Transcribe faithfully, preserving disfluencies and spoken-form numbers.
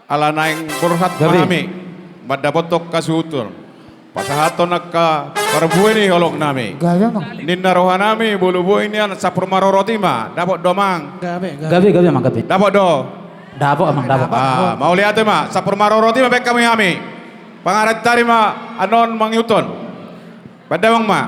Ala naeng borhat ma hami mandapothon hasuhuton, pasahathon angka parbue ni holong nami. Ninna roha nami molo boi nian sampur marorot i ma, dapot do amang? Gabe, gabe amang, gabe. Dapot do? Dapot amang, dapot. Mauliate ma, sampur marorot i ma baen hami. Pangarantoan ma annon mangihuthon. Baen damang ma.